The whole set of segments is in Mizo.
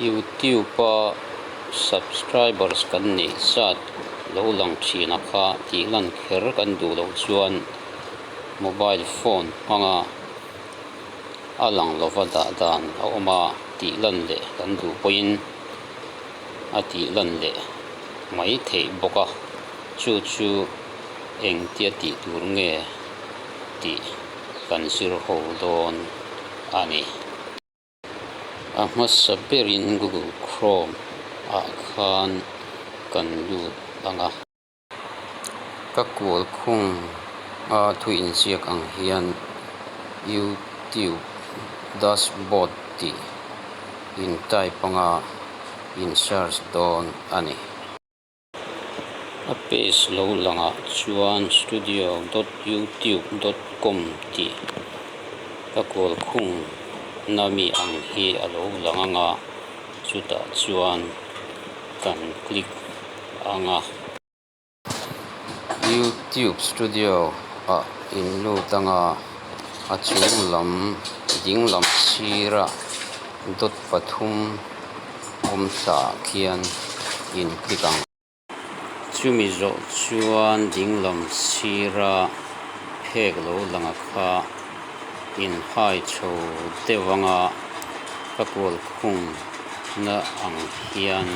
Youtube-a subscribers kan neih zat lo lang thin a kha tih lan kher kan duh loh chuan mobile phone hmanga a lang lova dah dan a awm a tih lan leh kan duh pawhin a tih lan leh mai theih bawk a chu chu engtia tih tur nge tih kan zir ho dawn a ni. A hmasa berin Google Chrome ah khan kan lut ang a. Ka kual khung a thu inziak ang hian YouTube dashboard tih in type anga in search dawn a ni. A page lo langah chuan studio dot youtube dot com tih ka kual khung na mi ang hi a lo lang ang a, chutah chuan kan click ang a. Youtube studio ah in lut ang a, a chung lam ding lam sirah dot pathum awm thlaah khian in click ang. Chumi zawh chuan ding lam sira phek lo lang a kha in hai chho deuh ang a, ka kual khung na ang hian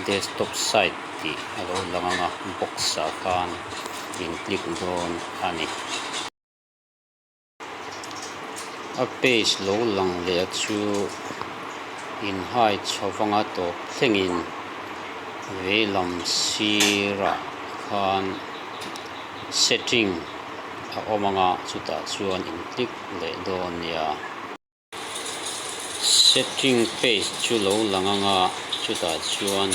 desktop site tih a lo lang ang a, box ah khan in click dawn a ni. A page lo lang leh a chu in hai chho vanga tawp thlengin veilam sirah khan setting a awm ang a chutah chuan in click leh dawn nia. Setting page chu lo lang ang a chutah chuan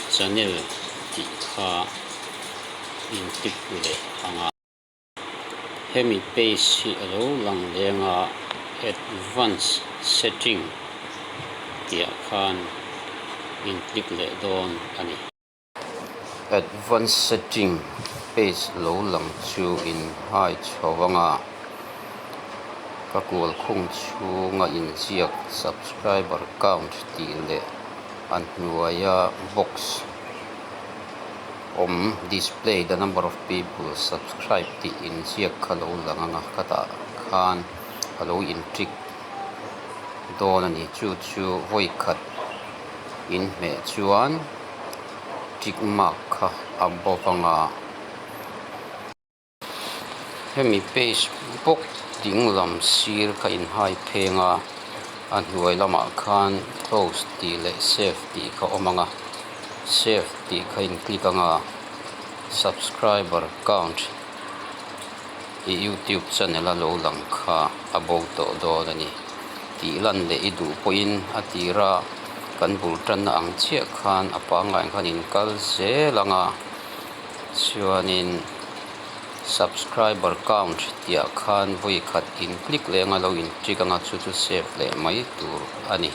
channel tih kha in click leh ang a. Hemi page hi a lo lang leng a advance setting tih ah khan in click leh dawn a ni. Advance setting page lo lang chu in hai chho ang a, ka kual khung chhunga inziak subscriber count tih leh a hnuaia box awm display the number of people subscribe tih inziak kha lo lang ang a khatah khan a lo in tick dawn a ni chu chu vawi khat in hmeh chuan tick mark kha a bawk ang a. Hemi page bawk ding lam sir kha in hai pheng a, a hnuai lamah khan close tih leh save tih kha awm ang a, save tih kha in click ang a, subscriber count i youtube channel a lo lang kha a bo tawh dawn a ni. Tih lan leh i duh pawhin a tir a, kan bul tanna ang chiah khan a pangngai khan in kal zel ang a, chuanin subscriber count tih ah khan vawi khat in click leh anga lo in tick anga chu chu save leh mai tur a ni.